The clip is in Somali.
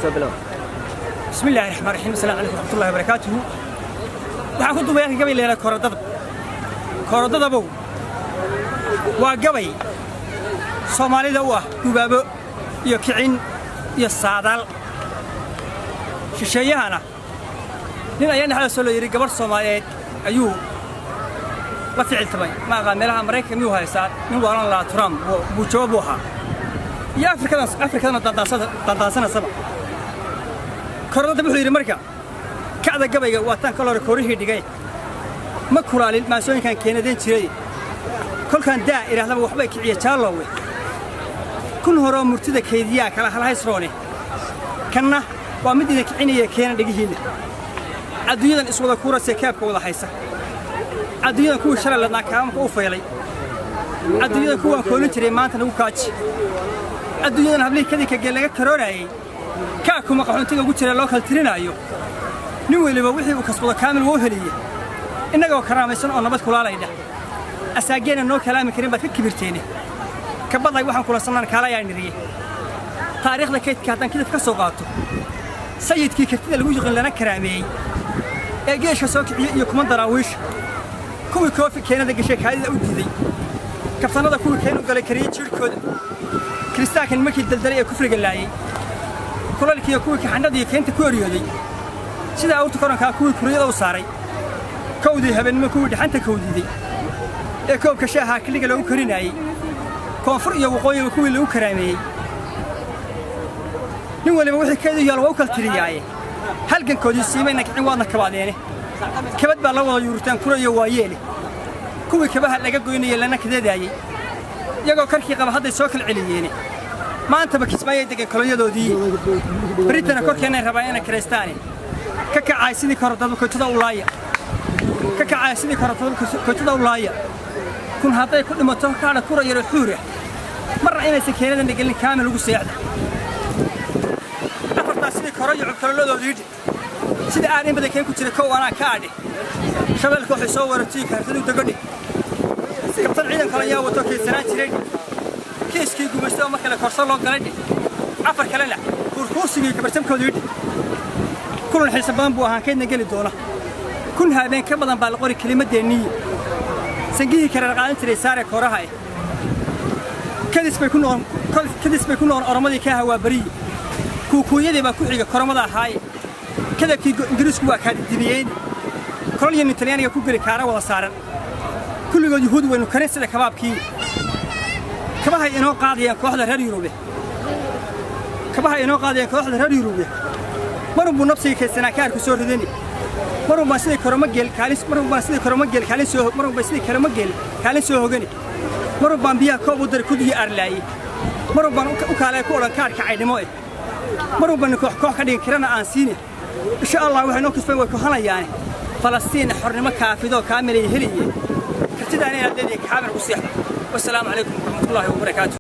Soo bilow. بسم الله الرحمن الرحيم، السلام عليكم ورحمة الله وبركاته. Waxaan ku duubayaa gabay leela korodada. Korodadabow waa gabay Soomaalida u ah gubaabo iyo kicin iyo saadaal shisheeyahana. Nin ayaa dhexdaasoo la yidhi gabarh Soomaaliyeed ayuu la ficiltamay. Ma aqaan meelaha Maraykanka miyuu haystaa nin waalan lahaa Trump buu jawaab u ahaa iyo Afrikadan, Afrikadana dandaansanasaba. Korodada wuxuu yidhi marka kacda gabayga waataan kal hore koorihii dhigay, ma kulaalin maasooyinkan keenadeen jiray. Kolkaan daa idhaahdaba waxbay kiciya jaallowe. Kun horoo murtida kaydiyaa kala halhaysroone, kanna waa mid idin kicinaya, keena dhegihiinna. Adduunyadan iswada kuurasee kaabka wada haysa, adduunyadan kuwii shalay ladnaa kaamamka u faylay, adduunyadan kuwaan koolin jiray maanta nagu kaaji, adduunyadan hablihii kadinka geel laga karooraayey, kaa kuma qaxoontiga ugu jira loo kala tirinaayo. Nin weliba wixii uu kasbado kaamil wou heliye. Innagoo karaamaysan oo nabad kulaalayna, asaageena noo kalaami karin baad ka kibirteene. Kabaday waxaan kulansannaan kaalayaa niriye. Taariikhda kaydka haddaan kidaf ka soo qaato, sayidkii kartida lagu yiqin lana karaameeyey ee geeshka soo kiciyey iyo kuma daraawiisha, kuwii koofi keenada gashay kaadida u diiday, kabtannada kuwii keenu galay kariyey jidhkooda, kiristaanka nimankii daldalay ee kufriga laayey, kulalkiiyo kuwii kaxandhadiiyo keenta ku eryooday, sida awrta korankaa kuwii kuriyada u saaray, kowdii habeennimo kuwii dhaxanta kowdiiday ee koobka shaahaa kiliga lagu karinaayey, koonfur iyo waqooyiba kuwii lagu karaameeyey. Nin waliba wixii keedu yaal waa u kala tiriyaaye. Halgankoodii siimayna kicin waadna kabaadeene. Kabad baa la wada yuurtaan kurayo waayeele. Kuwii kabaha laga goynayey lana kadeedaayey, iyagoo karkii qaba hadday soo kala celiyeene. Maantaba Kismaayay degan kolonyadoodii, beritana korkeennay rabaan inay kiraystaane. Ka kacaay sidii korodada koytada u laaya, ka kacaay sidii korodada koytada u laaya. Kun hadday ku dhimato kaadha kura yaro xuura, marna inaysan keenadana gelin kaamil ugu seexda. Afartaas sidii koro iyo cubkaloladoodii dhig, sida aan in badan keen ku jira kow anaa ka adhe. Shabeelka waxay soo waratay kaartadu dagodhe. Kabtan ciidan kale ayaa wato kaydsanaan jiray. Kiiskii gumaysta oo mar kale korso loo galay dhig. Afar kalena kuurkuursigii kabarjamkoodii dhig. Kulan xiisa badan buu ahaan kaydna geli doona. Kun habeen ka badan baa la qori kelimadeenniyi. Sangihii kareer qaadan jiray saare kooraha eh. Kadis bay ku noqon, kadis bay ku noqon oromadii ka hawaa bariyi. Kuukuuyadii baa ku xiga koromada ahaaye. Kadabkii Ingiriisku waa kaadidibiyeyni. Kolonyan Talyaaniga ku geli kaara wada saaran. Kulligood Yuhuud waynu karin sida kabaabkii. Kabahay inoo qaadayaan kooxda reer Yurube. Kabahay inoo qaadayaan kooxda reer Yurube. Marun buu nabsiga kaydsanaa kaarku soo ridani. Marun baan sidii koroma geel kaalin, marun baan sidii koroma geel kaalin soo, marun baan sidii koroma geel kaalin soo hogani. Marun baan biyaha koob u dari kudigii arlaayey. Marun baan u kaalay ku odhan kaarka caydhimo eh. Marun baan koox koox ka dhigin kirana aan siine. Insha Allah waxay noo kasbeen way kohanayaane. Falastiin xornimo kaafidoo kaamilay heliye. Kartidaana inaad leedahay kaamil ugu seexda. Wassalaamu calaykum waraxmatullaahi wabarakaatu.